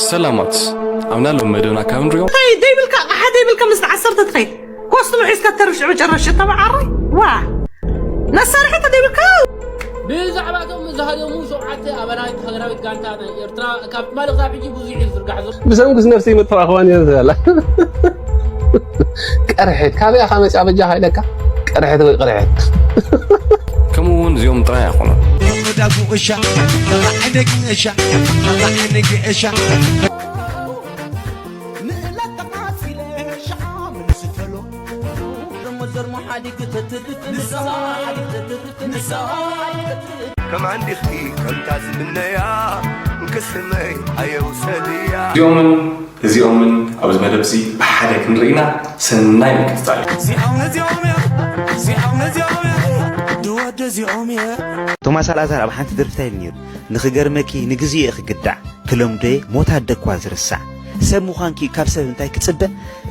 ሰላማት፣ ኣብና ሎም መደብና ካብ ንሪኦ እንታይ ደይብልካ ኣቕሓ ደይብልካ ምስ ዓሰርተ ትኸይድ ኮስትሞ ሒዝካ ተርፍ ሽዑ ጨረሽ ተበዓራይ ዋ ነሳርሒ ተደይብልካ ብዛዕባ እቶም ዝሃደሙ ሸውዓተ ኣባላት ሃገራዊት ጋንታ ናይ ኤርትራ ካብ ትማሊ ክሳብ ሕጂ ብዙሕ እዩ ዝዝርጋሕ ዘሎ። ብሰንኩስ ነፍሰይ መጥፋእ ክዋን እየ ዝብላ። ቅርሕት ካበይ ኢኻ መፂኣ በጃኻ ኢለካ። ቅርሕት ወይ ቅርሕት። ከምኡ እውን እዚኦም ጥራይ ኣይኮኑን። ከማን ዲኺ ከምታ ዝምነያ እንክስመይ ኣየውሰድያ እዚኦምን እዚኦምን ኣብዚ መደብ እዚ ብሓደ ክንርኢና ሰናይ ምክትታል። እዚኦም እዚኦም እዮም እዚኦም እዚኦም እዮም ድወደ እዚኦም እዮም ቶማስ ኣልኣዛር ኣብ ሓንቲ ደርፊ እንታይ ኢሉ ነይሩ? ንኽገርመኪ ንግዜኡ እየ ክግዳዕ፣ ክለምዶ እየ፣ ሞት ኣደ እኳ ዝርሳዕ። ሰብ ምዃንኪ ካብ ሰብ እንታይ ክጽበ?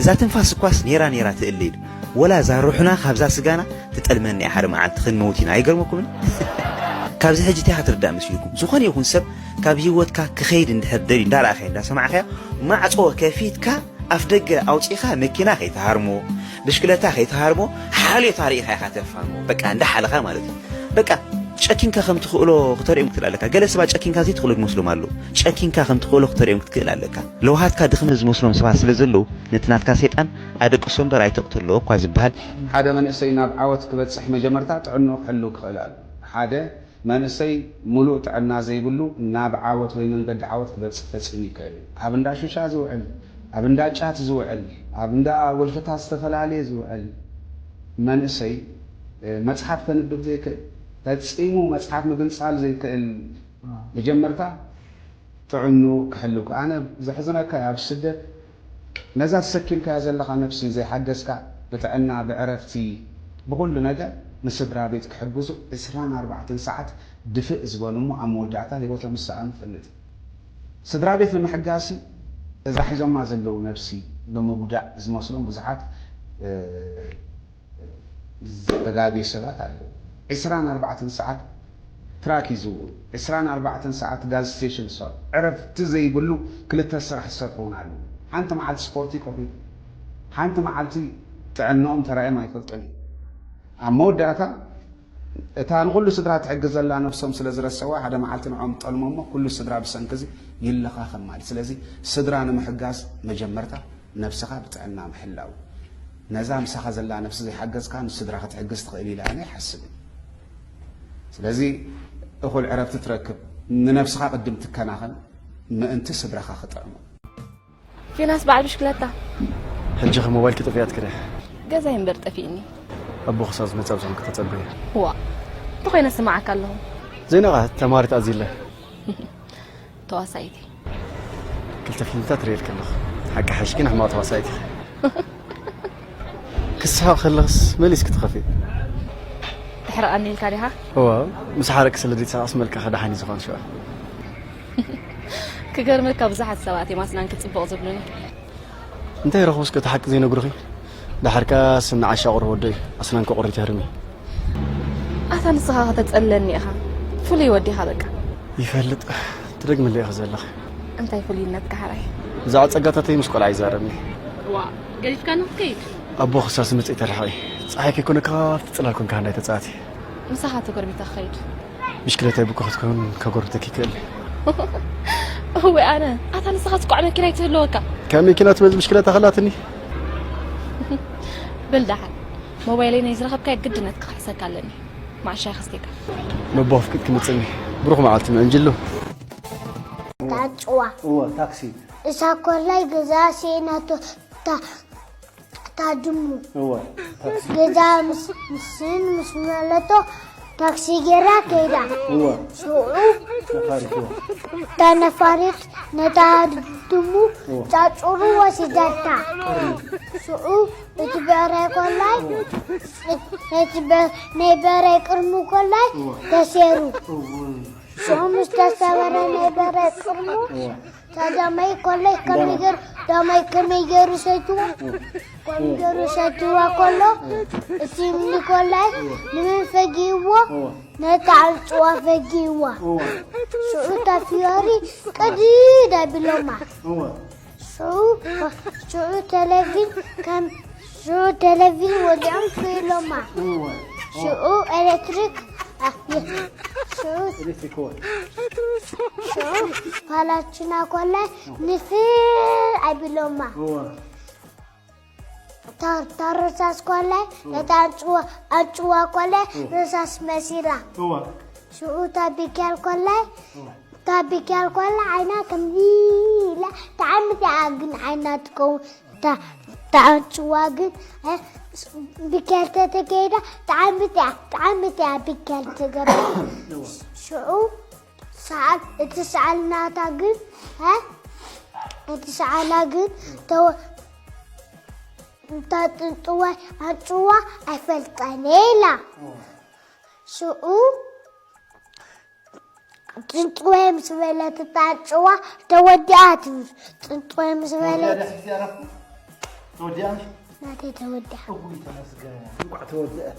እዛ ትንፋስ እኳስ ኔራ ኔራ ትእለ ኢሉ። ወላ እዛ ሩሕና ካብዛ ስጋና ትጠልመና እያ ሓደ መዓልቲ ክንመውት ኢና። ኣይገርመኩምን? ካብዚ ሕጂ እንታይ ክትርዳእ መሲልኩም? ዝኾነ ይኹን ሰብ ካብ ህይወትካ ክኸይድ እንድሕር ደልዩ እንዳረኣኻዮ እንዳሰማዕካዮ ማዕጾ ከፊትካ ኣፍ ደገ ኣውጺኻ መኪና ከይትሃርሞ ብሽክለታ ከይትሃርሞ ሓልዮት ኣርኢኻ ኢኻ ተፋርሞ በቃ እንዳሓለኻ ማለት እዩ በቃ ጨኪንካ ከም ትኽእሎ ክተርእዮም ክትክእል ኣለካ ገለ ሰባት ጨኪንካ ዘይትኽእሎ ዝመስሎም ኣለዉ ጨኪንካ ከም ትኽእሎ ክተርእዮም ክትክእል ኣለካ ለውሃትካ ድኽመት ዝመስሎም ሰባት ስለ ዘለዉ ነቲ ናትካ ሰይጣን ኣደቅሶ እምበር ኣይተቕትሎ እኳ ዝበሃል ሓደ መንእሰይ ናብ ዓወት ክበጽሕ መጀመርታ ጥዕንኡ ክሕሉ ክኽእል ኣሎ ሓደ መንእሰይ ሙሉእ ጥዕና ዘይብሉ ናብ ዓወት ወይ መንገዲ ዓወት ክበጽሕ ፈጺሙ ይክእል እዩ። ኣብ እንዳ ሹሻ ዝውዕል፣ ኣብ እንዳ ጫት ዝውዕል፣ ኣብ እንዳ ጎልፈታት ዝተፈላለየ ዝውዕል መንእሰይ መጽሓፍ ከንብብ ዘይክእል፣ ፈጺሙ መጽሓፍ ምግንጻል ዘይክእል መጀመርታ ጥዕንኡ ክሕሉ እኮ። ኣነ ዘሕዝነካ ኣብ ስደት ነዛ ተሰኪምካያ ዘለኻ ነብሲ ዘይሓገዝካ ብጥዕና ብዕረፍቲ ብኹሉ ነገር ንስድራ ቤት ክሕግዙ ዕስራን ኣርባዕተን ሰዓት ድፍእ ዝበሉ እሞ ኣብ መወዳእታ ህይወቶም ዝሰኣኑ እፈልጥ እየ። ስድራ ቤት ንምሕጋዝሲ እዛ ሒዞማ ዘለዉ ነብሲ ብምጉዳእ ዝመስሎም ብዙሓት ተጋግዩ ሰባት ኣለዉ። ዕስራን ኣርባዕተን ሰዓት ትራክ ይዝውሩ። ዕስራን ኣርባዕተን ሰዓት ጋዝ ስቴሽን ይሰርሑ። ዕረፍቲ ዘይብሉ ክልተ ስራሕ ዝሰርሑ እውን ኣለዉ። ሓንቲ መዓልቲ ስፖርት ይከዱ። ሓንቲ መዓልቲ ጥዕንኦም ተራእዮም ኣይፈልጡን እዩ። ኣብ መወዳእታ እታ ንኹሉ ስድራ ትሕግዝ ዘላ ነብሶም ስለ ዝረሰዋ ሓደ መዓልቲ ንዖም ጠልሞ እሞ ኩሉ ስድራ ብሰንኪ እዚ ይለኻኸም ማለት። ስለዚ ስድራ ንምሕጋዝ መጀመርታ ነብስኻ ብጥዕና ምሕላው ነዛ ምሳኻ ዘላ ነብሲ ዘይሓገዝካ ንስድራ ክትሕግዝ ትኽእል ኢለ ኣነ ይሓስብ እየ። ስለዚ እኹል ዕረፍቲ ትረክብ፣ ንነብስኻ ቅድም ትከናኸን ምእንቲ ስድራኻ ክጥዕሙ። ፊናስ በዓል ብሽክለታ። ሕጂ ኸ ሞባይልኪ ጠፊኣትኪ ድያ? ገዛይ እምበር ጠፊእኒ። ኣቦ ክሳብ ዝመጽእ ኣብዚኹም ከተጸበዩ። ዋእ እንተኾይነ ስምዓካ ኣለኹ። ዘይነቓ ተማሃሪት ኣዚለ። ተዋሳኢት እየ። ክልተ ፊልምታት ርእየልኪ ኣለኹ። ሓቂ ሓይሽኪ ንሕማቕ ተዋሳኢት ኢኺ። ክስሕቕ ከለኽስ መሊስኪ ትኸፍኢ። ተሕርቐኒ ኢልካ ዲኻ? እወ፣ ምስ ሓረቅኪ ስለ ዘይትስሕቕስ መልክዕኺ ደሓን እዩ ዝኾን ሽዑ። ክገርመካ ብዙሓት ሰባት እዮም ኣስናንኪ ጽቡቕ ዝብሉኒ። እንታይ ረኽቡስ ከ እቲ ሓቂ ዘይነግሩኺ? ደሓር ከኣ ስኒ ዓሻ ቁሪ ወደይ ኣስናንኪ ቁሪ ተህርሚ። ኣታ ንስኻ ከተጸለኒ ኢኻ። ፍሉይ ወዲኻ በቃ። ይፈልጥ። ትደግምለይ ኢኺ ዘለኺ። እንታይ ፍሉይነትካ ሓራይ? ብዛዕባ ጸጋታተይ ምስ ቆልዓ ይዛረብኒ። ዋ፣ ገዲፍካ ንኽትከይድ? ኣቦ ክሳብ ዝመጽእ ይተርሕቕ እዩ። ጸሓይ ከይኮነ ካብቲ ጽላል ኮንካ ሃንዳይ ተጻወቲ። ምሳኻ ተጎርቢተ ክኸይድ። ብሽክለታይ ብኮ ክትከውን ከጎርብተኪ ይክእል። እወ ኣነ ኣታ ንስኻ ስኳዕ መኪና ይትህልወካ። ካብ መኪና ትበዝ ብሽክለታ ከላትኒ። በል ደሓን ሞባይለይ ናይ ዝረኸብካዮ ግድነት ክኽሕሰካ ኣለኒ። ማዕሻ ክስቴካ። ነቦ ኣፍቂድ ክምጽኒ ብሩኽ መዓልቲ ምዕንጅሉ። ታጭዋ እወ ታክሲ እሳ ኮላይ ገዛ ሴናቶ ታ ታድሙ እወ ገዛ ምስን ምስ መለቶ ታክሲ ጌራ ከይዳ እወ ሽዑ ነፋሪት እወ እታ ነፋሪት ነታ ድሙ ጫጩሩ ወሲዳታ ሽዑ እቲ በራይ ኮላይ እቲ ናይ በራይ ቅርሙ ኮላይ ተሴሩ ሽዑ ምስ ተሰበረ ናይ በራይ ቅርሙ ታዲያ ማይ ኮላይ ከመይ ገይሩ፣ ዳማይ ከመይ ገይሩ ሰትዎ? ከመይ ገይሩ ሰትዋ ከሎ፣ እቲ እምኒ ኮላይ ንመን ፈጊእዎ? ነታ ኣንጭዋ ፈጊእዋ። ሽዑ እታ ፊዮሪ ቅድድ ኣቢሎማ። ሽዑ፣ ሽዑ ቴሌቪን ከም፣ ሽዑ ቴሌቪን ወዲዖም ክኢሎማ። ሽዑ ኤሌክትሪክ፣ ኣ-፣ የ-፣ ሽዑ፣ ሽዑ ፓላችና ኮላይ ንፍር ኣቢሎማ። እታ፣ እታ ረሳስ ኮላይ፣ እታ ኣንጭዋ፣ ኣንጭዋ ኮላይ ረሳስ መሲላ። ሽዑ እታ ቢክያል ኮላይ፣ እታ ቢክያል ኮላይ ዓይና ከምዚ ኢላ፣ ብጣዕሚ እቲኣ ግን ዓይና ትከውን። እታ፣ እታ ኣንጭዋ ግን፣ እ፣ ቢክያል ተተገይዳ፣ ብጣዕሚ እቲኣ፣ ብጣዕሚ እቲኣ ቢክያል ትገብር። ሽዑ ሰዓል፣ እቲ ሰዓል ናታ ግን፣ እ፣ እቲ ሰዓላ ግን ተወ-፣ እታ ጥንጥዋይ ኣንጭዋ ኣይፈልጠን ኢላ። ሽዑ ጥንጥዋይ ምስ በለት እታ ኣንጭዋ ተወዲኣ ትብል። ጥንጥዋይ ምስ በለት ተወዲኣ? ናተይ ተወዲኣ። እውይ ተመስገን፣ እንኳዕ ተወደአ።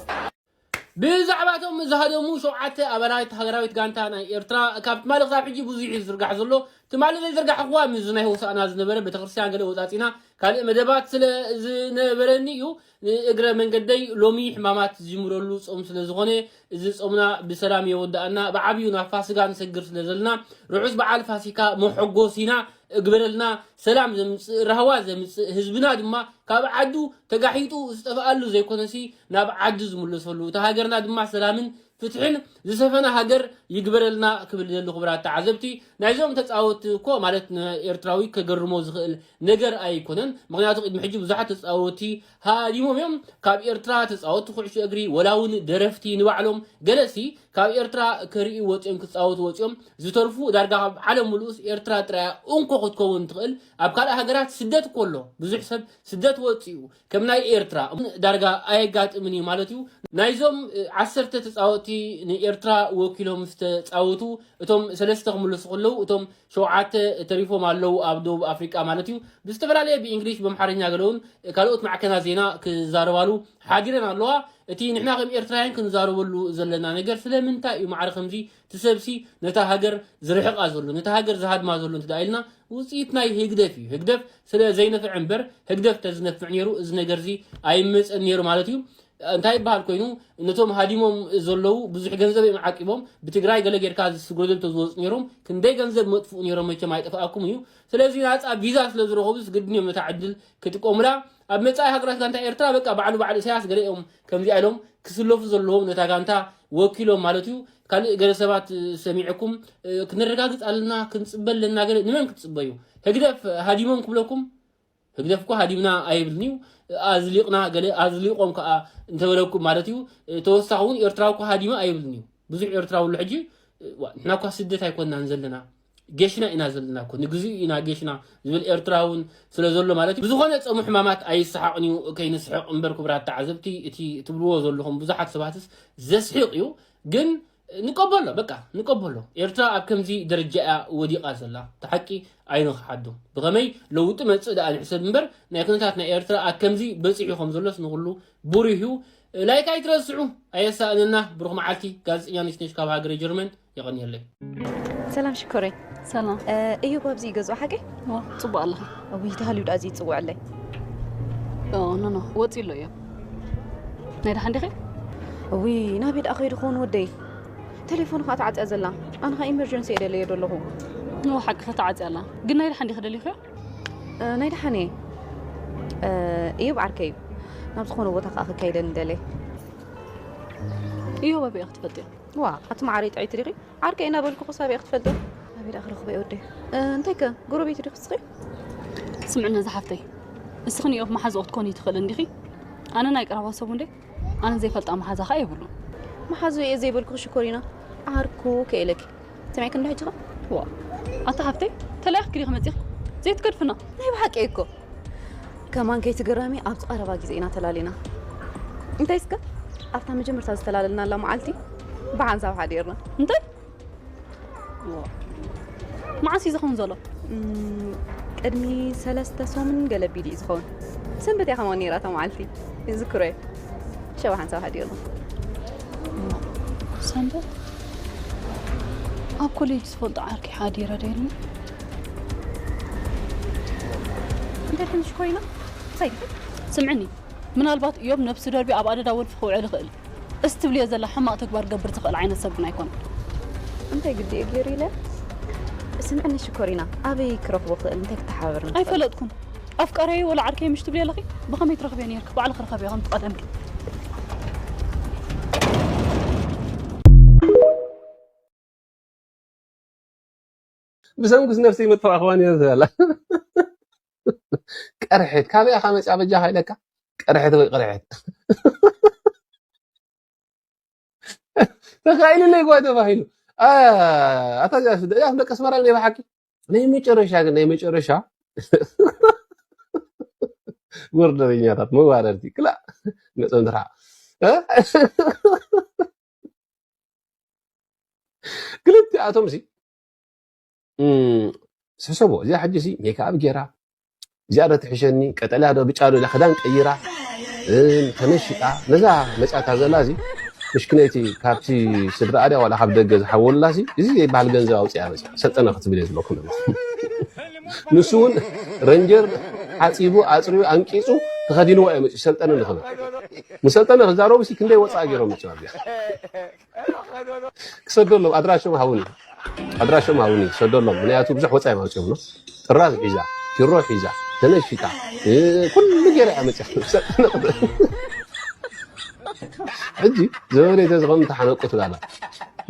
ብዛዕባቶም ዝሃደሙ ሸውዓተ ኣባላት ሃገራዊት ጋንታ ናይ ኤርትራ፣ ካብ ትማሊ ክሳብ ሕጂ ብዙሕ እዩ ዝዝርጋሕ ዘሎ። ትማሊ ዘይዘርጋሕኹዋ፣ ምስዚ ናይ ሆሳእና ዝነበረ ቤተክርስትያን ገለ ወጻጺና ካልእ መደባት ስለ ዝነበረኒ እዩ። ንእግረ መንገደይ፣ ሎሚ ሕማማት ዝጅምረሉ ጾም ስለ ዝኾነ፣ እዚ ጾምና ብሰላም የወዳእና። ብዓብዩ ናብ ፋሲካ ንሰግር ስለ ዘለና፣ ርሑስ በዓል ፋሲካ መሐጎሲና እግበረልና። ሰላም ዘምጽእ፣ ራህዋ ዘምጽእ፣ ህዝብና ድማ ካብ ዓዱ ተጋሒጡ ዝጠፍኣሉ ዘይኮነሲ፣ ናብ ዓዱ ዝምለሰሉ፣ እታ ሃገርና ድማ ሰላምን ፍትሕን ዝሰፈና ሃገር ይግበረልና ክብል ደሊ። ክቡራት ተዓዘብቲ፣ ናይዞም ተጻወትቲ እኮ፣ ማለት ንኤርትራዊ ከገርሞ ዝኽእል ነገር ኣይኮነን። ምኽንያቱ ቅድሚ ሕጂ ብዙሓት ተጻወትቲ ሃዲሞም እዮም። ካብ ኤርትራ ተጻወትቲ ኩዕሾ እግሪ፣ ወላ እውን ደረፍቲ ንባዕሎም፣ ገለሲ ካብ ኤርትራ ከርእዩ ወጺኦም፣ ክጻወቱ ወጺኦም፣ ዝተርፉ ዳርጋ ካብ ዓለም ምሉእስ ኤርትራ ጥራያ እንኮ ክትከውን ትኽእል። ኣብ ካልእ ሃገራት ስደት እኮ ኣሎ። ብዙሕ ሰብ ስደት ወጺኡ፣ ከም ናይ ኤርትራ ዳርጋ ኣየጋጥምን እዩ ማለት እዩ። ናይዞም፣ እ፣ ዓሰርተ ተጻወትቲ ንኤርትራ ወኪሎም ዝተጻወቱ፣ እቶም ሰለስተ ክምለሱ ከለዉ፣ እቶም ሸውዓተ ተሪፎም ኣለዉ ኣብ ደቡብ ኣፍሪቃ ማለት እዩ። ብዝተፈላለየ ብእንግሊሽ፣ ብኣምሓርኛ ገለውን ካልኦት ማዕከናት ዜና ክዛረባሉ ሓዲረን ኣለዋ። እቲ ንሕና ከም ኤርትራውያን ክንዛረበሉ ዘለና ነገር ስለምንታይ እዩ ማዕረ ከምዚ እቲ ሰብሲ ነታ ሃገር ዝርሕቃ ዘሎ፣ ነታ ሃገር ዝሃድማ ዘሎ እንተ ደኣ ኢልና፣ ውጽኢት ናይ ህግደፍ እዩ። ህግደፍ ስለ ዘይነፍዐ እምበር፣ ህግደፍ ተዝነፍዕ ነይሩ፣ እዚ ነገርዚ ኣይመጸን ነይሩ ማለት እዩ። እንታይ ይበሃል ኮይኑ፣ ነቶም ሃዲሞም ዘለዉ ብዙሕ ገንዘብ እዮም ዓቂቦም፣ ብትግራይ ገለ ጌርካ ዝስጎደል ተዝወፁ ነይሮም፣ ክንደይ ገንዘብ መጥፍኡ ነይሮም፣ መቸም ኣይጠፍኣኩም እዩ። ስለዚ ናፃ ቪዛ ስለ ዝረኸቡስ ግድን እዮም ነታ ዕድል ክጥቀሙላ። ኣብ መጻኢ ሃገራት ጋንታ ኤርትራ በቃ ባዕሉ ባዕሉ ኢሳያስ ገለ እዮም ከምዚኣ ኢሎም ክስለፉ ዘለዎም ነታ ጋንታ ወኪሎም ማለት እዩ። ካልእ ገለ ሰባት ሰሚዕኩም፣ እ፣ ክነረጋግጽ ኣለና፣ ክንጽበ ኣለና፣ ገለ ንመን ክትጽበዩ? ህግደፍ ሃዲሞም ክብለኩም? ህግደፍ እኮ ሃዲምና ኣይብልን እዩ። ኣዝሊቕና ገለ ኣዝሊቖም ከኣ እንተበለኩም ማለት እዩ። እ፣ ተወሳኺ እውን ኤርትራዊ እኮ ሃዲመ ኣይብልን እዩ። ብዙሕ ኤርትራዊ ኣሎ ሕጂ፣ እ፣ ዋ፣ ንሕና እኳ ስደት ኣይኮንናን ዘለና። ጌሽና ኢና ዘለና እኮ፣ ንግዚኡ ኢና ጌሽና ዝብል ኤርትራ እውን ስለ ዘሎ ማለት እዩ። ብዝኾነ ጸሙ ሕማማት ኣይሰሓቕን እዩ፣ ከይንስሕቕ እምበር ክቡራት ተዓዘብቲ፣ እቲ ትብልዎ ዘለኹም ብዙሓት ሰባትስ ዘስሕቕ እዩ። ግን ንቀበሎ፣ በቃ ንቀበሎ። ኤርትራ ኣብ ከምዚ ደረጃ እያ ወዲቓ ዘላ፣ እቲ ሓቂ ኣይንኽሓዶ። ብኸመይ ለውጢ መጽእ ደኣ ንሕሰብ እምበር፣ ናይ ኩነታት ናይ ኤርትራ ኣብ ከምዚ በጺሑ ከም ዘሎስ ንኹሉ ብሩህ እዩ። ላይክ ኣይትረስዑ፣ ኣየሳእነና። ብሩኽ መዓልቲ። ጋዜጠኛ ነሽነሽ ካብ ሃገረ ጀርመን። የቐንየለይ። ሰላም ሽኮረይ። ሰላም። እ፣ እዩ ኣብዚ ገዝኡ ሓቂ? ዋ፣ ጽቡቕ ኣለኺ። እውይ፣ ተሃልዩ ደኣ እዚ ይጽውዐለይ። ኦ፣ ኖ፣ ኖ፣ ወጺኡ ኣሎ እዩ። ናይ ደሓን ዲኺ? እውይ፣ ናበይ ደኣ ከይዱ ክኸውን ወደይ? ቴሌፎኑ ኸኣ ተዓጽያ ዘላ። ኣነ ኸኣ ኢመርጀንሲ እየ ደለዮ ዘለኹ። ኖ፣ ሓቂ ኸኣ ተዓጽያ ኣላ። ግን ናይ ደሓን ዲኺ ደሊኽዮ? እ፣ ናይ ደሓን እየ። እ፣ እዩ ብዓርከይ እዩ። ናብ ዝኾነ ቦታ ኸኣ ክካይደኒ ደለየ። እዩ ኣበይ ኢኺ ትፈልጥዮ? ዋ፣ ኣቲ መዓረይ ጥዕይቲ ዲኺ? ዓርከይ እናበልኩ ክሳብ እየ ክትፈልጦ። ኣበይ ደኣ ክረኽቦ እየ ወደይ? እ፣ እንታይከ፣ ጎረቤቱ ዲኺ እስኺ? ስምዕኒ ዝሓፍተይ፣ እስኺ ንዮብ መሓዝኡ ክትኮኒ ትኽእሊ እንዲኺ? ኣነ ናይ ቀረባ ሰቡ እንዴ? ኣነ ዘይፈልጣ መሓዛ ኸኣ የብሉን። መሓዝኡ እየ ዘይበልኩ ሽኮሪና፣ ዓርኩ ከኢለኪ። ሰሚዕኪ እንዶ ሕጂ ኸ? ዋ፣ ኣታ ሓፍተይ፣ ተላኢኽኪ ዲኺ መጺኺ? ዘይትገድፍና። ናይ ብሓቂ እኮ። ከማን ከይትግረሚ፣ ኣብዚ ቀረባ ግዜ ኢና ተላሊና። እንታይ እስከ? ኣብታ መጀመርታ ዝተላለልናላ መዓልቲ ብሓንሳብ ሓዲርና። እንታይ? ዋ። መዓስ እዩ ዝኸውን ዘሎ? እም፣ ቅድሚ ሰለስተ ሰሙን ገለ ኣቢሉ እዩ ዝኸውን። ሰንበት እያ ከማን ነይራ እታ መዓልቲ። ይዝክሮ እየ። ሸባ ሓንሳብ ሓዲርና። ሰንበት? ኣብ ኮሌጅ ዝፈልጦ ዓርኪ ሓዲረ ዶ የለን? እንታይ ትንሽ ኮይና? ሳይድ። ስምዕኒ፣ ምናልባት እዮም ነብሱ ደርቢ ኣብ ኣደዳ ወልፊ ክውዕል ይኽእል። እስ ትብልዮ ዘላ ሕማቕ ተግባር ገብር ዝኽእል ዓይነት ሰብ ግን ኣይኮነን። እንታይ ግዲ እየ ገይሩ ኢለ? ስምዕኒ ሽኮሪና፣ ኣበይ ክረኽቦ ክእል? እንታይ ክተሓባበርኒ ክእል? ኣይፈለጥኩን። ኣፍቃሪየይ ወላ ዓርከይ ምሽ ትብልዮ ኣለኺ? ብኸመይ ትረኽብዮ ነይርኪ? ባዕልኺ ርኸብዮ ከም ትቐደምኪ። ብሰንኩስ ነፍሰይ መጥፋእኽዋን እየ ዝብላ። ቀርሕት ካበይ ኢኻ መፅያ በጃኻ ኢለካ? ቀርሕት ወይ ቅርሕት። ተኻኢሉለይ ጓ ተባሂሉ። አ፣ ኣታ እዚኣ ደቂ ኣስመራ ናይ ብሓቂ ናይ መጨረሻ ግን ናይ መጨረሻ ወርደረኛታት መዋረድቲ ክላእ ነፀምትራ ክልቲኣቶም ሲ ስሕሰቦ እዚኣ ሕጂ ሲ ሜክኣብ ጌራ እዚኣ ዶ ትሕሸኒ ቀጠልያ ዶ ብጫ ዶ ኢላ ክዳን ቀይራ ተመሽጣ ነዛ መፅያታ ዘላ ሲ ምሽክነይቲ ካብቲ ስድራኣ ድያ ዋላ ካብ ደገ ዝሓወሉላ ሲ እዚ ዘይበሃል ገንዘብ ኣውፅያ መፅያ ሰልጠነ ክትብል እየ ዝበልኩ ንሱ እውን ረንጀር ሓፂቡ ኣፅርዩ ኣንቂፁ ተኸዲንዋ እዩ መፅዩ ሰልጠነ ንኽብል ንሰልጠነ ክዛረቡ ሲ ክንደይ ወፃኢ ገይሮም መፅዮም ኣብዚኣ ክሰደሎም ኣድራሾም ሃውኒ ኣድራሾም ሃውኒ ክሰደሎም ምክንያቱ ብዙሕ ወፃኢ ማውፅኦም ነው ጥራዝ ሒዛ ኪሮ ሒዛ ተነሽጣ ኩሉ ገይራ እያ መፅያ ሕጂ ዘመነይ ተዝኸም ተሓነቁ ትላላ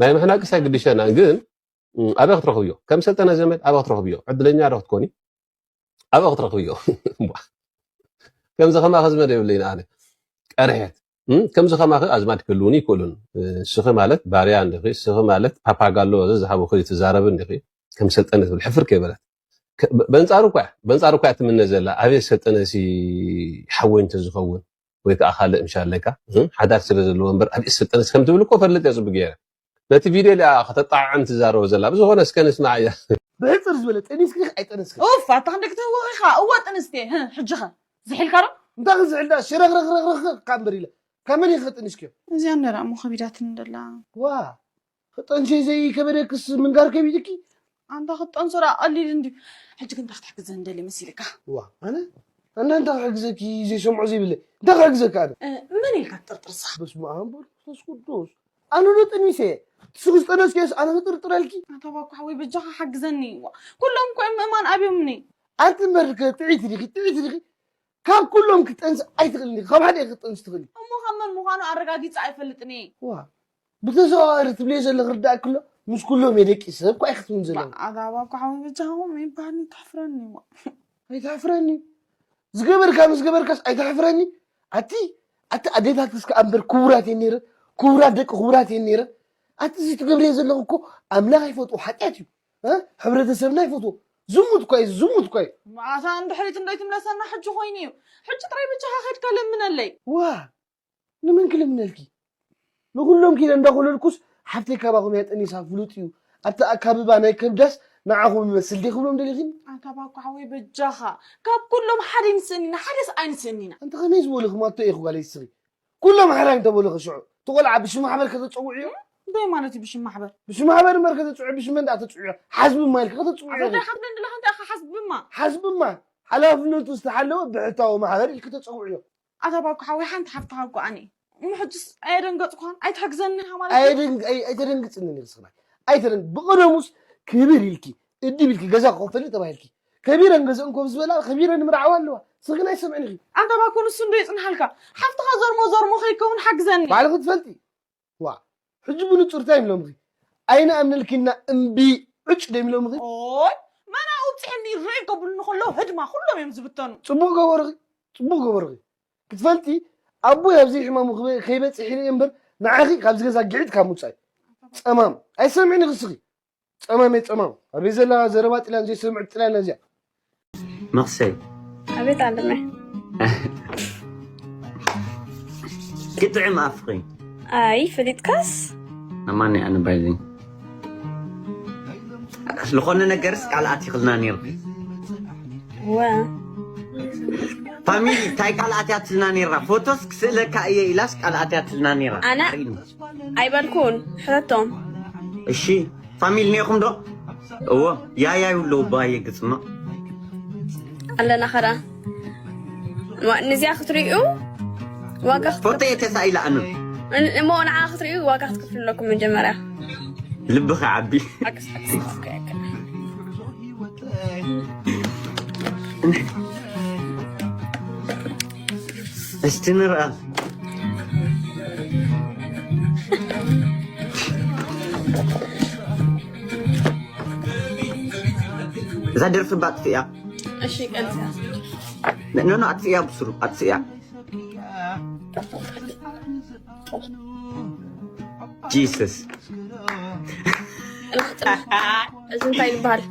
ናይ ምሕናቅስ ኣይግድሸና ግን ኣበይ ክትረኽብዮ ከም ሰልጠነ ዘመድ ኣበይ ክትረኽብዮ ዕድለኛ ዶ ክትኮኒ ኣበይ ክትረኽብዮ ከምዚ ከማኺ ዝመደ የብለይን ኣነ ቀርሕት ከምዚ ከማኺ ኣዝማድ ክህልውኒ ይክእሉን ንስኺ ማለት ባርያ እንዲኺ ንስኺ ማለት ፓፓጋሎ ዝሃቡኺ ትዛረቢ እንዲኺ ከም ሰልጠነ ትብል ሕፍር ከይበለት በንጻሩ እኳ በንጻሩ እኳ ትምነ ዘላ ኣበይ ሰልጠነ ሲ ሓወይ እንተዝኸውን ወይ ከዓ ካልእ ምሻለካ ሓዳር ስለ ዘለዎ እምበር ኣበይ ሰልጠነ ከም ትብል እኮ ፈልጥ እያ ጽቡቅ ገይረ ነቲ ቪድዮ ሊኣ ከተጣዕዕም ትዛረቦ ዘላ ብዝኾነ እስከ ንስማዕ እያ ብሕፅር ዝበለ ጠኒስኪ ዲኺ ኣይጠነስክን ኡፍ ኣታ ክንደይ ክትህውኽ ኢኻ እወ ጥንስቲ ህም ሕጂ ኸ ዝሒልካ ዶ እንታይ ክዝሕል ዳ ሽረኽረኽረኽረኽ እካ እምበር ኢለ ካብ መን ኢኸ ጠኒስክዮ እዚኣ እንደ ደኣ እሞ ከቢዳትኒ ደላ ዋ ክጠንሲ ዘይከበደክስ ምንጋር ከቢድኪ ኣንታ ክትጠንሶ ደኣ ቀሊል እንድዩ ሕጂ ግን እንታይ ክትሕግዘኒ ደልየ መሲልካ ዋ ኣነ ኣነ እንታይ ክሕግዘኪ ዘይሰምዖ ዘይብለ እንታይ ክሕግዘካ ኣነ መን ኢልካ ትጥርጥርሳ በስመ ኣብ ወልድ መንፈስ ቅዱስ ኣነ ዶ ጠኒሰ እየ ንስኺ ዝጠነስክዮስ ኣነ ክጥርጥረልኪ ኣታ ባኮ ሓወይ በጃኻ ሓግዘኒ ዋ ኩሎም እኮ እዮም ምእማን ኣብዮምኒ ኣንቲ እምበር ከ ጥዕይቲ ዲኺ ጥዕይቲ ዲኺ ካብ ኩሎም ክትጠንሲ ኣይትኽእልን ዲኺ ካብ ሓደ ክትጠንሲ ትኽእሊ እሞ ካብ መን ምዃኑ ኣረጋጊፀ ኣይፈልጥን እየ ዋ ብተዘዋዋሪ ትብልዮ ዘለኺ ርዳእኪ ኣሎ ምስ ኩሎም እየ ደቂሰ እኳ ኢኺ ትብሊ ዘለኺ ኣታ ባኮ ሓወይ በጃኹም ይበሃልኒ ተሕፍረኒ ዋ ኣይተሕፍረኒ ዝገበርካ ምስ ገበርካስ ኣይተሕፍረኒ ኣቲ ኣቲ ኣዴታትስ ከኣ እምበር ክቡራት እየን ነይረን ክቡራት ደቂ ክቡራት እየን ነይረን ኣቲ እዚ ትገብርዮ ዘለኺ እኮ ኣምላኽ ኣይፈትዎ ሓጢኣት እዩ እ? ሕብረተሰብና ኣይፈትዎ ዝሙት እኳ እዩ ዝሙት እኳ እዩ መዓሳ እንድሕሪት እንዶ ይትምለሰና ሕጂ ኮይኑ እዩ ሕጂ ጥራይ ብቻኻ ከድካ ለምነለይ ዋ ንመን ክልምነልኪ ንኹሎም ኪደ እንዳኾለልኩስ ሓፍተይ ካባኹም እያ ጠኒሳ ፍሉጥ እዩ ኣብቲ ኣካብባ ናይ ከብዳስ ንዓኹም ይመስል ዲየ ክብሎም ደሊኺኒ ኣንታ ባኮ ሓወይ በጃኻ ካብ ኩሎም ሓደ ይንስእኒና ሓደስ ኣይንስእኒና ኣንታ ከመይ ዝበሉ ክማቶ ኢኹ ጓለይ እስኺ ኩሎም ሓራይ እንተበሉኺ ሽዑ እቲ ቆልዓ ብሽም ማሕበር ከተፀውዕዮ እንታይ ማለት እዩ ብሽም ማሕበር ብሽም ማሕበር እምበር ከተፅውዕ ብሽም መን ደኣ ተፅውዕዮ ሓዝቢ እማ ኢልኪ ከተፅውዕዮ ኣታ ዘይሓፍለን ደለኻ እንታይ ኢኻ ሓዝብማ ሓዝብማ ሓላፍነቱ ዝተሓለወ ብሕታዊ ማሕበር ኢልኪ ተፀውዕዮ ኣታ ባኮ ሓወይ ሓንቲ ሓፍትኻ እኮ ኣነ እሞ ሕጅስ ኣየደንገፅኳን ኣይትሕግዘኒ ኢኻ ማለት እዩ ኣይደንግ- ኣይ- ኣይተደንግፅንን ኢኺ ስኽናይ ኣይተደንግ ብቐደሙስ ክብር ኢልኪ እድብ ኢልኪ ገዛ ክኸፈልኒ ተባሂልኪ ከቢረን ገዝአን ኮፍ ዝበላ ከቢረን ምርዓዋ ኣለዋ ስኽን ኣይሰምዕን ኢኺ ኣታ ባኮ ንሱ እንዶ ይፅንሓልካ ሓፍትኻ ዘርሞ ዘርሞ ከይከውን ሓግዘኒ ባዕልኺ ትፈልጢ ዋ ሕጂ ብንጹር እንታይ ኢሎምኺ? ኣይንኣምነልኪን ኢና እምቢ ዕጭ ዶ ኢሎምኺ? ኦይ መን ኣውጽሐኒ ርእ ከብሉኒ ከለዉ ህድማ ኩሎም እዮም ዝብተኑ። ጽቡቕ ገበርኺ ጽቡቕ ገበርኺ ክትፈልጢ ኣቦይ ኣብ ዘይሕማሙ ከይበጽሕ ኢለ እየ እምበር ንዓኺ ካብዚ ገዛ ግዒት ካብ ምውጻእ ጸማም ኣይትሰምዕን ኢኺ እስኺ ጸማም እየ ጸማም ኣበይ ዘላ ዘረባ ጥልያን ዘይሰምዕ ጥልያን እዚኣ መኽሰይ ኣቤት ኣለመ ክጥዕም ኣፍኺ ኣይ ፈሊጥካስ ኣማኒ ኣነ ባይዘኝ ዝኾነ ነገርስ ቃል ኣቲኽልና ነይርኪ። ወ ፋሚሊ እንታይ ቃል ኣትያትልና ነይራ? ፎቶስ ክስእለካ እየ ኢላስ ቃል ኣትያትልና ነይራ። ኣነ ኣርእይኒ። ኣይበልኩን። ሕተቶም እሺ ፋሚሊ ኔኹም ዶ? እዎ ያያ ይብሉ ባየ ግጽማ ኣለና ኸዳ ንዚኣ ክትርእዩ ዋጋ ፎቶ እየ ተሳኢላ ኣነ እሞ ንዓ ክትርእዩ ዋጋ ክትክፍሉ ኣለኩም። መጀመርያ ልብኺ ዓቢ ሓቅስ ሓቅስ ኦኬ፣ ኦኬ። እስቲ ንርኣ። እዛ ደርፊ ባጥፊያ እሺ ቀንሳ ኖ ኖ ኣጥፊያ ብስሩ ኣጥፊያ። ጂሰስ እዚ እንታይ ይበሃል?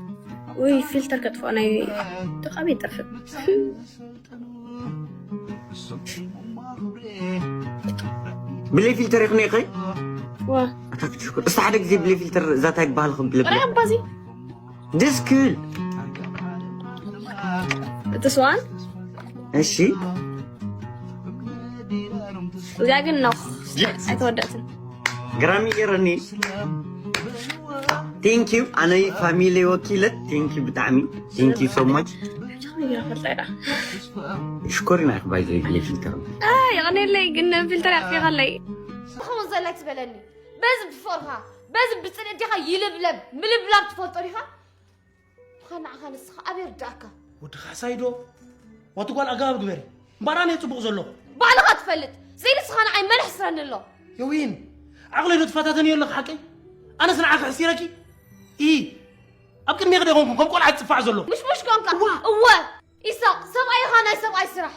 ውይ ፊልተር ከጥፍኦ ናይ ተቃቢ ይጠፍእ። ብለይ ፊልተር ይኽነ ይኸይ ዋ ኣታ ክትሽኩር እስቲ ሓደ ግዜ ብለይ ፊልተር እዛ እንታይ ይበሃል ክብል ራይ ኣባዚ ደስ ክብል እቲ ስዋን እሺ እዚኣ ግን ነው ኣይተወደእትን። ግራሚ ገረኒ thank you ኣነ ፋሚሊ ወኪለት thank you ብጣዕሚ thank you so much ይፈልጣ ኢላ ሽኮሪና ኢኽ ባይ ዘይ ብለይ ፊልተር የቐኔለይ ግን ፊልተር ያፊኻለይ ትኸውን ዘላ ትበለኒ በዚ ብፍቕርኻ በዚ ብፅልእ ዲኻ ይልብለብ ምልብላብ ትፈልጦ ዲኻ ብኻ ንዓኻ ንስኻ ኣበይ ርዳእካ ወዲ ካሕሳይ ዶ ዋቲ ጓል ኣገባብ ግበሪ እምበኣር ኣነ ጽቡቕ ዘሎ ባዕልኻ ትፈልጥ ስኢሉ ንስኻ ንዓይ መን ኣሕስረኒ ኣሎ የዊን ዓቕለይ ዶ ትፈታተንዮ ኣለኻ ሓቀይ ኣነስ ንዓኺ ሕሲረኪ ኢ ኣብ ቅድሜኺ ዶ ይኾንኩ ከም ቆልዓ ዝጽፋዕ ዘሎ ምሽሙሽ ኮንካ እወ ኢሳቕ ሰብኣይ ኢኻ ናይ ሰብኣይ ስራሕ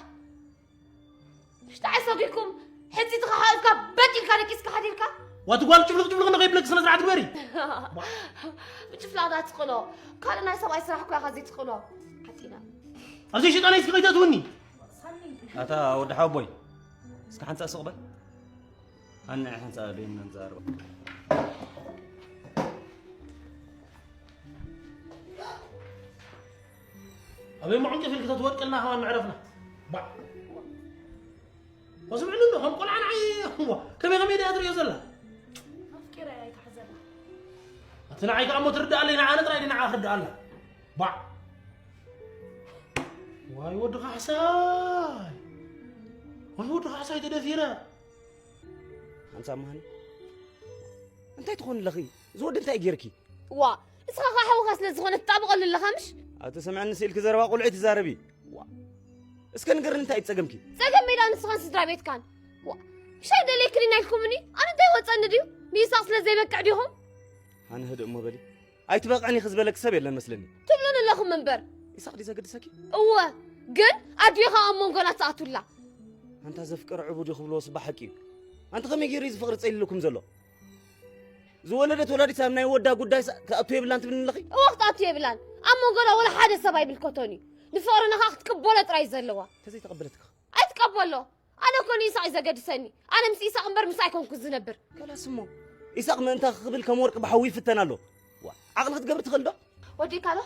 ምሽጣ ዓሰቢኩም ሕጂ ተኻሓልካ በጢልካ ደቂስካ ሓዲርካ ዋቲ ጓል ጭፍልቕ ጭፍልቕ ንኸይብለኪ ስነ ስርዓት ግበሪ ብጭፍላቕ ዳ ትኽእሎ ካልእ ናይ ሰብኣይ ስራሕ እኮ ኢኻ ዘይትኽእሎ ሓፂና ኣብዚ ሽጣናይ እስኪ ከይተትውኒ ኣታ ወዲ ሓቦይ እስኪ ሓንሳእ ስቕ በል ኣነ ሓንሳእ ደይና ንዛረብ ኣበይ መዑንቂ ፊልክ ተትወድቅልና ከማን መዕረፍና ባዕ ወስምዕሉ እንዶ ከም ቆልዓ ንዓይ እዋ ከመይ ከመይ ደያ ትሪኦ ዘላ ኣፍቂረ ኣይትሓዘላ እቲ ንዓይ ከዓ እሞ ትርዳኣለይ ንዓነ ጥራይ ንዓ ክርዳኣላ ባዕ ዋይ ወዲ ካሕሳይ ዋይ ወዲ ካሕሳይ ተደፊረ ሓንሳብ መሃኒ እንታይ ትኾን ኣለኺ እዚ ወዲ እንታይ ጌርኪ ዋ ንስኻ ከዓ ሓውኻ ስለ ዝኾነ ትጣብቐሉ ኣለኻ ምሽ ኣብ ተሰምዐኒ ስኢልኪ ዘረባ ቆልዑ ትዛረቢ ዋ እስከ ንገርኒ እንታይ እዩ ጸገምኪ ጸገም ሜዳ ንስኻን ስድራ ቤትካን ዋ ምሻይ ደለይክኒ ናይልኩምኒ ኣነ እንታይ ወፀኒ ድዩ ንይሳቅ ስለ ዘይበቅዕ ዲኹም ኣነ ህድእ እሞ በሊ ኣይትበቕዕን ኢኺ ዝበለኪ ሰብ የለን መስለኒ ትብሉን ኣለኹም እምበር ይሳቅ ድዩ ዘገድሰኪ እወ ግን ኣዲኻ ኣብ መንጎና ትኣቱላ ኣንታ ዘፍቅር ዕቡድ እዩ ክብልዎ ስባ ሓቂ እዩ ኣንቲ ከመይ ገይሩ እዩ ዝፍቅሪ ጸሊልኩም ዘሎ ዝወለደት ወላዲት ኣብ ናይ ወዳ ጉዳይ ክኣቱ የብላን ትብልኒ ኣለኺ እወ ክትኣቱ የብላን ኣብ መንጎና ወላ ሓደ ሰብ ኣይምልከቶን እዩ ንፍቅርና ከዓ ክትቅበሎ ጥራይ እዩ ዘለዋ ተዘይተቐበለትካ ኣይትቀበሎ ኣነ እኮ ንኢሳቅ እዩ ዘገድሰኒ ኣነ ምስ ኢሳቅ እምበር ምስ ኣይኮንኩ ዝነብር ከላስ እሞ ኢሳቅ ምእንታ ክብል ከም ወርቂ ብሓዊ ይፍተን ኣሎ ዓቕሊ ክትገብር ትኽእል ዶ ወዲእካ ዶ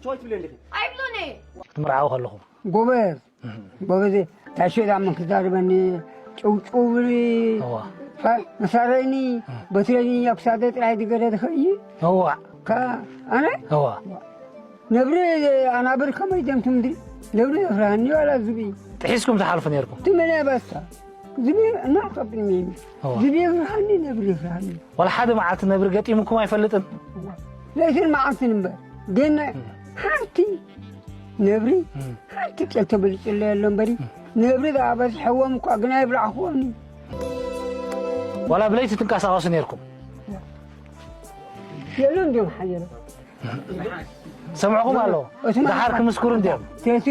ሸዋይ ትብለ እንዲኺ ኣይብሎን እየ ክትምርዓው ከለኹም ጎበዝ ጎበዝ ታሸዳ ምን ክዛርበኒ ጭውጭውብኒ እዋ መሳረኒ በትረኒ ኣብ ክሳደ ጥራይ ዝገደ ዝኸይ እዋ ኣነ እዋ ነብሪ ኣናብር ከመይ ደምቱ ምድሪ ነብሪ የፍራሃኒ ዋላ ዝብኢ ጥሒስኩም ትሓልፉ ነርኩም ትመነ በስታ ዝብኢ እና ከብድኒ እዋ ዝብኢ የፍራሃኒ ነብሪ የፍራሃኒ ዋላ ሓደ መዓልቲ ነብሪ ገጢሙኩም ኣይፈልጥን ለይትን መዓልትን እምበር ግን ሓንቲ ነብሪ ሓንቲ ጤል ተበሊፅለ ኣሎ እምበሪ ነብሪ ዝኣበዝሐዎም እኳ ግን ኣይብላዕክዎም ዋላ ብለይቲ ትንቀሳቐሱ ነርኩም የሉ እንዲዮም ሓየሎ ሰምዕኹም ኣሎ እቲ ድሓር ክምስክሩ እንዲዮም ተቲ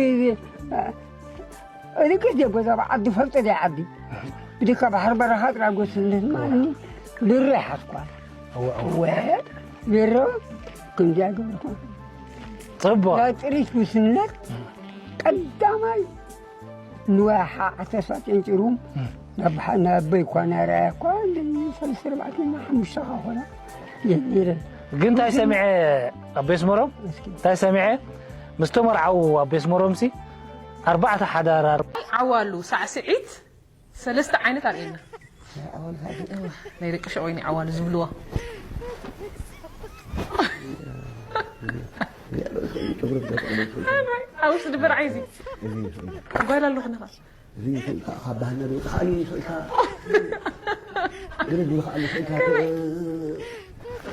እዚ ግዜ ገዛ ዓዲ ፈልጦ ደ ዓዲ ብድካ ባሕር በረኻ ጥራጎስነት ማኒ ድሮ ይሓዝኳ ወ ድሮ ክንዲያ ገበርኳ ፅቡቅ ናይ ጥሪት ጉስነት ቀዳማይ ንዋይ ሓ ዓሰርተ ጨንጭሩ ናብ ሓ- ናብ ኣበይ እኳ ናይ ራያ እኳ ሰለስተ ኣርባዕተ ሓሙሽተ ካ ኮና የኒረ ግን እንታይ ሰሚዐ ኣብ ቤስመሮም እንታይ ሰሚዐ ምስ ተመርዓዉ ኣብ ቤስመሮምሲ ኣርባዕተ ሓዳር ኣር- ዓዋሉ ሳዕስዒት ሰለስተ ዓይነት ኣርእየና። ናይ ደቂ ሸቆይኒ ዓዋሉ ዝብልዋ ኣብ ውሽጢ ድበር ዓይዚ ጓል ኣለኹ ንኻ እዚ ይኽእልካ ካብ ባህልና ዶ ይኽኣል ይኽእልካ ግርግ ይኽኣል ይኽእልካ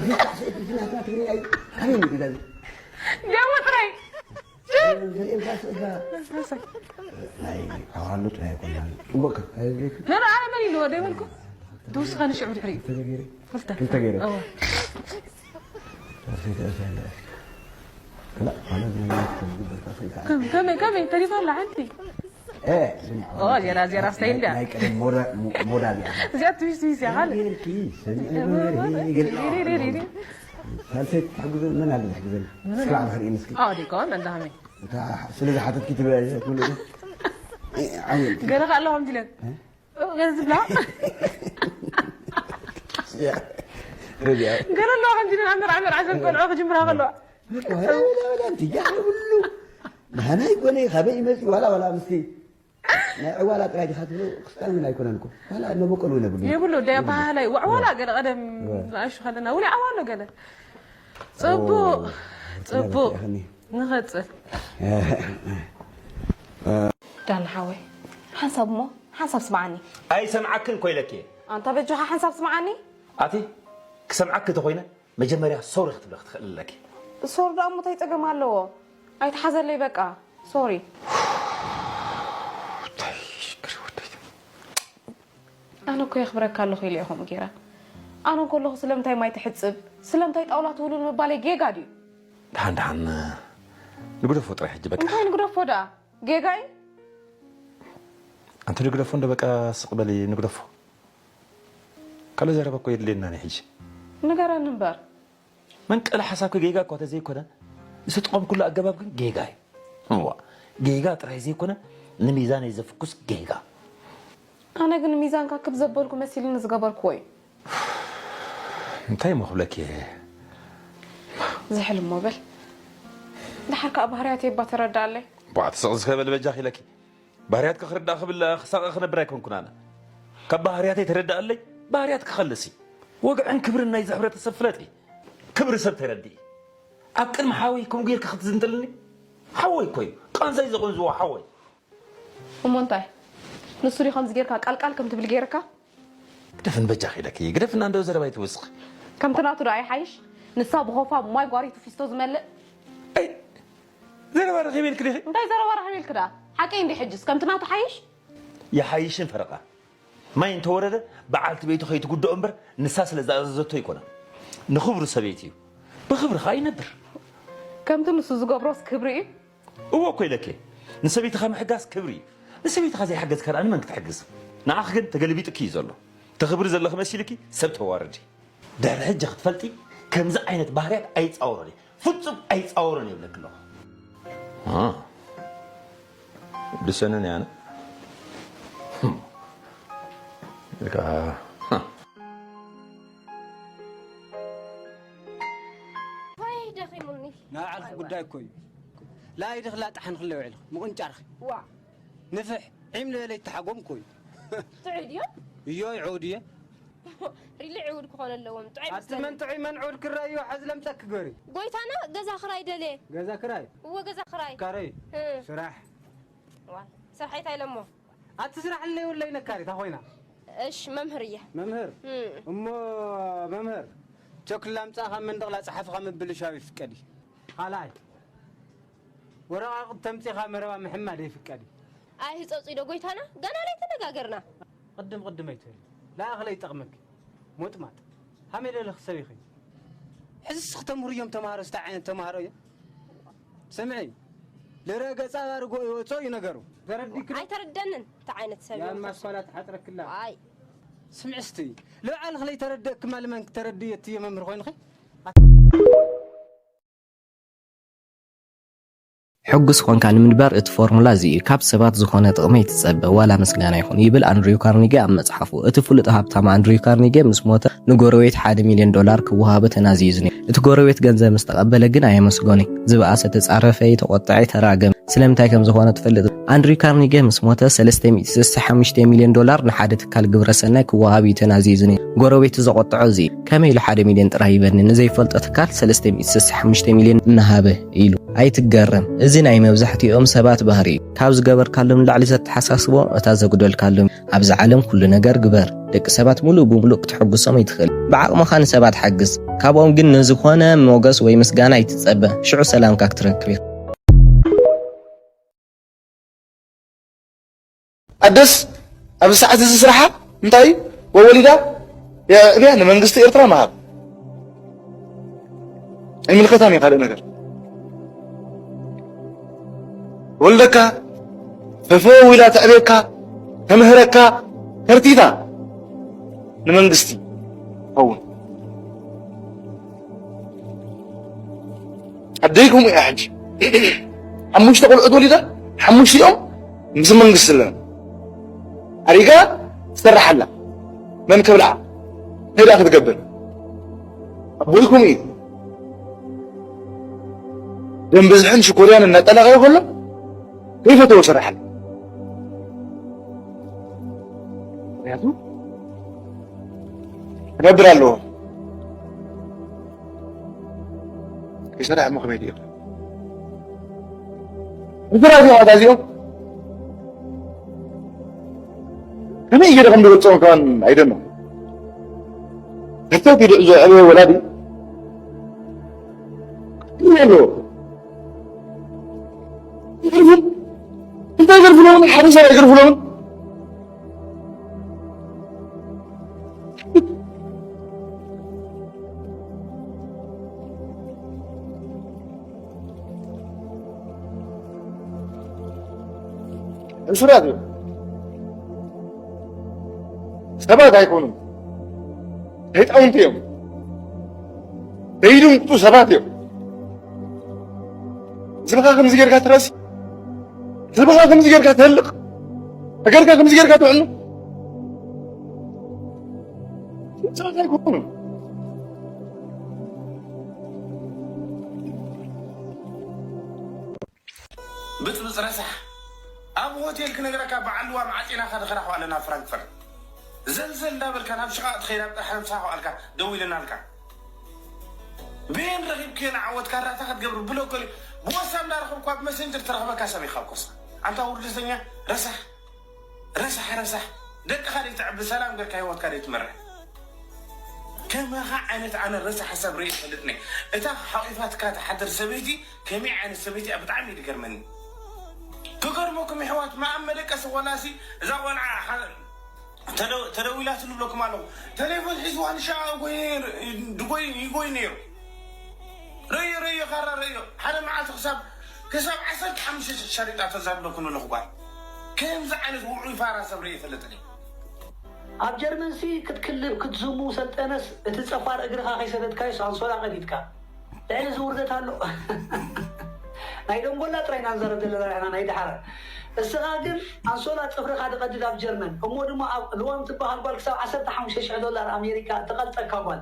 ሪካ ስዒት ናትና ትግርኛ እዩ ኣበይ እዩ ገዛ እዚ ደሞ ጥራይ ዘርእልካ ስእልካ ናይ ኣዋሉ ጥራይ ኣይኮናን እወካ ኣይብለይክ ንርኣ መን ኢልዎ ደይበልኩ ትውስኻ ንሽዑ ድሕሪ ተገይረ ክልተ ክልተ ገይረ እወ ከመይ ከመይ ተሪፋ ኣላ ሓንቲ ዜራ ዜራ ስታይል ድያ ናይ ቀደም ሞዳ ሞዳ ድያ እዚኣ ትዊስ ትዊስ እያ ካል ሪርኪ ሰሚዐ ሪሪ ሳልሰይ ትሕግዘ መን ኣለ ዝሕግዘና እስኪ ባዕልኺ ርኢኒ እስኪ ኣዎ ዲኮን እንዳሃመይ እታ ስለ ዝሓተትኪ ትብለ ትብለ ዓወል ገለ ከ ኣለዋ ምድለን ገለ ዝብላ ገለ ኣለዋ ከምዚ ኢለን ኣብ መርዓ መርዓ ዘንቀልዖ ክጅምራ ከለዋ ወላ ወላ ወላ እንት ያህል ሁሉ ናህና ይኮነ ካበይ ይመጽእ ዋላ ዋላ ምስቲ ናይ ዕዋላ ጥራይ ዲኻ ትብሎ ክስታን እውን ኣይኮነን እኮ ዋላ መበቆል እውን የብሉ የብሉ ደ ኣበሃህላይ ዋዕዋላ ገለ ቀደም ንኣሹ ከለና ውሊ ዓዋሎ ገለ ጽቡቕ ጽቡቕ ንኸጽል ዳና ሓወይ ሓንሳብ እሞ ሓንሳብ ስምዓኒ ኣይሰምዓክን ኮይለኪ ኣንታ በጃኻ ሓንሳብ ስምዓኒ ኣቲ ክሰምዓኪ ተኾይነ መጀመርያ ሶሪ ክትብለ ክትኽእል ኣለኪ ሶሪ ደኣ እሞ እንታይ ጸገም ኣለዎ ኣይትሓዘለይ በቃ ሶሪ ኣነ እኮ የኽብረካ ኣለኹ ኢለ እየ ከምኡ ገይረ ኣነ እንከለኹ ስለምንታይ ማይ ትሕፅብ ስለምንታይ ጣውላ ትውልውል ምባለይ ጌጋ ድዩ ደሓን ደሓን ንግደፎ ጥራይ ሕጂ በቃ እንታይ ንግደፎ ደኣ ጌጋ እዩ ኣንቲ ንግደፎ እንዶ በቃ ስቕ በሊ ንግደፎ ካልእ ዘረባ እኮ የድልየናን እዩ ሕጂ ንገረኒ እምበር መንቀሊ ሓሳብኪ ጌጋ እኳ ተዘይኮነ ዝተጠቐምኩሉ ኣገባብ ግን ጌጋ እዩ እዋ ጌጋ ጥራይ ዘይኮነ ንሚዛነይ ዘፍኩስ ጌጋ ኣነ ግን ሚዛንካ ክብ ዘበልኩ መሲልኒ ዝገበርክዎ እዩ እንታይ እሞ ክብለኪ እየ ዝሕል እሞ በል ድሓር ከዓ ባህርያተይ እባ ተረድኣለይ ቧዕ ትስቕ ዝከበል በጃኺ ኢለኪ ባህርያትኪ ክርዳእ ክብል ክሳቐ ክነብር ኣይኮንኩን ኣነ ካብ ባህርያተይ ተረድኣለይ ባህርያትኪ ከልሲ ወግዕን ክብርን ናይዚ ሕብረተሰብ ፍለጢ ክብሪ ሰብ ተረድኢ ኣብ ቅድሚ ሓወይ ከምኡ ጌርኪ ክትዝንጥልኒ ሓወይ እኮ እዩ ቃንዛይ ዘቐንዝዎ ሓወይ እሞ እንታይ ንሱ ድዩ ከምዚ ጌርካ ቃልቃል ከም ትብል ጌርካ ግደፍን በጃኺ ኢለኪ ግደፍና እንደው ዘረባ ይትውስኽ ከምቲ ናቱ ዶ ኣይሓይሽ ንሳ ብኾፋ ማይ ጓሪቱ ፊስቶ ዝመልእ ዘረባ ረኺበ ኢልኪ ዲኺ እንታይ ዘረባ ረኺበ ኢልኪ ደኣ ሓቀይ እንዲ ሕጅስ ከምቲ ናቱ ሓይሽ ይሓይሽን ፈረቓ ማይ እንተወረደ በዓልቲ ቤቱ ከይትጉድኦ እምበር ንሳ ስለ ዝኣዘዘቶ ኣይኮነን ንኽብሩ ሰበይቲ እዩ ብኽብሪ ኸዓ ይነብር ከምቲ ንሱ ዝገብሮስ ክብሪ እዩ እወ እኮ ኢለኪ ንሰበይትኻ ምሕጋዝ ክብሪ እዩ ንሰበይትኻ ዘይሓገዝካ ደኣ ንመን ክትሕግዝ ንዓኺ ግን ተገልቢጥኪ እዩ ዘሎ ተኽብሪ ዘለኺ መሲልኪ ሰብ ተዋርዲ ድሕሪ ሕጂ ክትፈልጢ ከምዚ ዓይነት ባህርያት ኣይፃወሮን እዩ ፍፁም ኣይፃወሮን ይብለኪ ኣለኹ ድሰንን ያነ ወይ ደኺሙኒ ናይ ባዕልኺ ጉዳይ እኮ እዩ ላይድኽ ላጣሕን ክለ ውዕልኽ ምቕንጫርኺ ዋ ንፍሕ ዒም ልበለ ይተሓጎም እኮ እዩ ጥዑይ ድዮ እዮ ይዕውድ እየ ሪሊ ዕውድ ክኾን ኣለዎም ጥዑይ ኣቲ መን ጥዑይ መን ዕውድ ክረእዮ ሓዚ ለምፀ ክገሪ ጎይታና ገዛ ክራይ ደልየ ገዛ ክራይ እዎ ገዛ ክራይ ካረይ ስራሕ ስራሕ እንታይ ኢለሞ ኣቲ ስራሕ ለይብለይ ነካሪት ኣኾይና እሽ መምህር እየ መምህር እሞ መምህር ቸክላ ምጻኻ መንደቕላ ጸሓፍኻ ምብልሻው ይፍቀድ እዩ ካልኣይ ወረቓቕት ተምጺኻ መረባ ምሕማድ ይፍቀድ እዩ ኣይ ህጸጺ ዶ ጎይታና ገና ላይ ተነጋገርና ቅድም ቅድም ኣይትበል ለኣኽለ ይጠቕመኪ ሞጥማጥ ሃመይ ለለኽ ሰብ ኢኺ ሕዚ ስኽ ተምህርዮም ተማሃሮ ስታይ ዓይነት ተማሃሮ እዮም ስምዒ ልረ ገጻ ኣርጎ ይወጾ እዩ ነገሩ ተረዲክ ዶ? ኣይተረደንን እንታይ ዓይነት ሰብ ያ እዮም ማስኳላ ተሓጽረክላ ኣይ ስምዒ እስቲ ልብዓል ክለይ ተረደእክማ ልመን ክተረድእ የትየ መምህር ኮይንኺ ሕጉስ ኾንካ ንምንባር እቲ ፎርሙላ እዚ እዩ። ካብ ሰባት ዝኾነ ጥቕሚ ኣይትጸበ፣ ዋላ ምስጋና ይኹን፣ ይብል ኣንድሪው ካርኒጌ ኣብ መጽሓፉ። እቲ ፍሉጥ ሃብታም ኣንድሪው ካርኒጌ ምስ ሞተ ንጎረቤት ሓደ ሚልዮን ዶላር ክወሃቦ ተናዝዩ ነይሩ። እቲ ጎረቤት ገንዘብ ምስ ተቐበለ ግን ኣየመስገኖን። ዝበኣሰ ተጻረፈ፣ ተቖጥዐ፣ ተራገመ። ስለምንታይ ከም ዝኾነ ትፈልጥ? ኣንድሪው ካርኒጌ ምስ ሞተ ሰለስተ ሚእቲ ስሳ ሓሙሽተ ሚልዮን ዶላር ንሓደ ትካል ግብረ ሰናይ ክወሃብ እዩ ተናዝዩ ነይሩ። ጎረቤቱ ዘቖጥዖ እዚ እዩ። ከመይ ኢሉ ሓደ ሚልዮን ጥራይ ይበኒ ንዘይፈልጦ ትካል ሰለስተ ሚእቲ ስሳ ሓሙሽተ ሚልዮን እናሃበ ኢሉ። ኣይትገረም፣ እዚ ናይ መብዛሕትኦም ሰባት ባህሪ እዩ። ካብ ዝገበርካሎም ንላዕሊ ዘተሓሳስቦም እታ ዘጉደልካሎም። ኣብዚ ዓለም ኩሉ ነገር ግበር። ደቂ ሰባት ሙሉእ ብሙሉእ ክትሕጉሶም ኣይትኽእል። ብዓቕምኻ ንሰባት ሓግዝ። ካብኦም ግን ንዝኾነ ሞገስ ወይ ምስጋና ኣይትጸበ። ሽዑ ሰላምካ ክትረክብ ኢኻ። ኣደስ ኣብዚ ሰዓት እዚ ስራሓ እንታይ እዩ? ወወሊዳ የዕብያ ንመንግስቲ ኤርትራ ምሃብ። ኣይምልከታን እዩ ካልእ ነገር። ወልደካ፣ ፈፈው ኢላ ተዕብየካ፣ ተምህረካ፣ ከርቲታ ንመንግስቲ ትኸውን። ኣደይኩም እያ ሕጂ። ሓሙሽተ ቆልዑት ወሊዳ፣ ሓሙሽቲኦም ምስ መንግስቲ ኣለና። ኣሪጋ ትሰርሓላ። መን ከብልዓ? እንታይ ደኣ ክትገብር? ኣቦይኩም እዩ። ደም ብዝሕን ሽኮርያን እናጠላቐዮ ከሎ ከይፈተዎ ይሰርሓል። ምክንያቱ ክነብር ኣለዎ። ከይሰርሐ እሞ ከመይ ድዩ? ብስራት እዮም ኣታ እዚኦም። ከመይ ገይረ ከም ዝገልጾም ከማን ኣይደኖ። ሕተት ኢሉ ዘዕበየ ወላዲ ይብሎ። ይገርፍን እንታይ ገርፍሎምን ሓደ ሰብ ኣይገርፍሎምን። ሕሱራት እዮም። ሰባት ኣይኮኑን። ሰይጣውንቲ እዮም። ዘይድንቁ ሰባት እዮም። ህዝብኻ ከምዚ ጌርካ ትረሲ፣ ህዝብኻ ከምዚ ጌርካ ትህልቕ፣ ሃገርካ ከምዚ ጌርካ ትዕኑ። ሰባት ኣይኮኑን። ብጽብጽ ረሳሕ። ኣብ ሆቴል ክነግረካ በዓል ልዋም ዓጺናኻ ድኽራ ኸዋለና ፍራንክፈርት። ዘልዘል እንዳበልካ ናብ ሽቓቕ ትኸይድ ኣብ ጥራሕ ነብስኻ ኸዋልካ ደው ኢለናልካ። በየን ረኺብክዮ ንዓወት ካራታ ክትገብር ብሎኮሊ ብወሳ እንዳረኸብኳ ብመሰንጀር ተረኽበካ ሰብ ኢኻ ኮሳ። ኣንታ ውርደተኛ ረሳሕ። ረሳሕ ረሳሕ። ደቅኻ ደይተዕቢ ሰላም ገርካ ህይወትካ ደይትመርሕ። ከማኻ ዓይነት ኣነ ረሳሕ ሰብ ርኢ ይፈልጥኒ። እታ ሓቂፋትካ ትሓድር ሰበይቲ ከመይ ዓይነት ሰበይቲ እያ ብጣዕሚ እዩ ዝገርመኒ። ክገርመኩም የሕዋት መኣብ መደቀሲ ቆላሲ እዛ ቆልዓ ሓ- ተደ- ተደዊላትሉ ብለኩም ኣለኹ። ተሌፎን ሒዝዋ ንሻ ጎይ ድጎይ ይጎይ ነይሩ። ረዮ ረዮ ካራ ረዮ ሓደ መዓልቲ ክሳብ ክሳብ ዓሰርተ ሓሙሽተ ሽሕ ሸሪጣ ተዛብለኩም ኣለኹ ጓል። ከምዚ ዓይነት ውዑይ ፋራ ሰብ ርኢ ይፈልጥኒ። ኣብ ጀርመንሲ ክትክልብ ክትዝሙ ሰልጠነስ እቲ ጸፋር እግርኻ ከይሰደድካዮስ ኣንሶላ ቀዲድካ። ልዕሊ እዚ ውርደት ኣሎ። ናይ ደንጎላ ጥራይ ኢና ንዛረብ ዘለና ርሕና ናይ ደሓረ። እስኻ ግን ኣንሶላ ጽፍርኻ ድቐድድ ኣብ ጀርመን እሞ ድማ ኣብ ልዋም ትበሃል ጓል ክሳብ ዓሰርተ ሓሙሽተ ሽሕ ዶላር ኣሜሪካ ትቐልጠካ ጓል።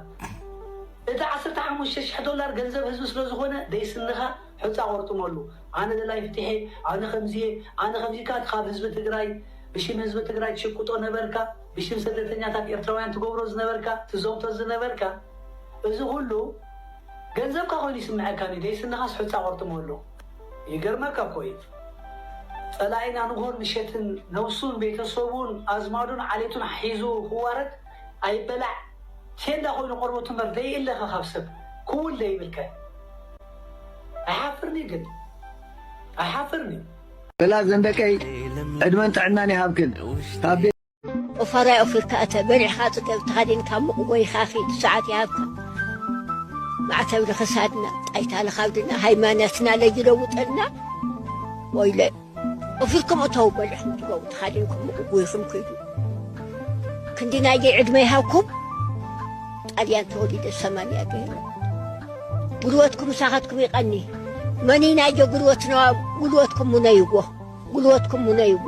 እቲ ዓሰርተ ሓሙሽተ ሽሕ ዶላር ገንዘብ ህዝቢ ስለ ዝኾነ ደይስንኻ ሑጻ ቆርጥመሉ። ኣነ ደላይ ፍትሒ፣ ኣነ ከምዚየ፣ ኣነ ከምዚካ ካብ ህዝቢ ትግራይ ብሽም ህዝቢ ትግራይ ትሽቅጦ ነበርካ፣ ብሽም ስደተኛታት ኤርትራውያን ትገብሮ ዝነበርካ፣ ትዘውቶ ዝነበርካ እዚ ኩሉ ገንዘብካ ኮይኑ ይስምዐካ ኒ ደይስንኻስ ሑጻ ቆርጥመሉ። ይገርመካ እኮ እዩ። ጸላኢና ንግሆን ምሸትን ነብሱን ቤተሰቡን ኣዝማዱን ዓሌቱን ሒዙ ክዋረድ ኣይበላዕ ቴንዳ ኮይኑ ቆርበቱ እምበር ደይእለኸ ካብ ሰብ ክውል ደይብልከ። ኣይሓፍርኒ ግን ኣይሓፍርኒ። በላ ዘንደቀይ ዕድመን ጥዕናን ይሃብክን። ካብ ኦፋራይ ኦፊርካ እተ በሊዕኻ ጽገብ ተኻዲንካ ሙቕ ጎይኻ ኺድ ሰዓት ይሃብካ። ማዕተብ ንኽሳድና ጣይታ ንኻብድና ሃይማኖትና ለይለውጠልና። ወይለ ኦፊርኩም እተው በሊዕኹም ጽገቡ ተኻዲንኩም ሙቕ ጎይኹም ኪዱ። ክንዲ ናየይ ዕድመ ይሃብኩም። ጣልያን ተወሊደ ሰማንያ ገይረ ጉልበትኩም ምሳኻትኩም ይቐኒ። መኒና ጀግኖትና ጉልበትኩም ሙነይዎ፣ ጉልበትኩም ሙነይዎ።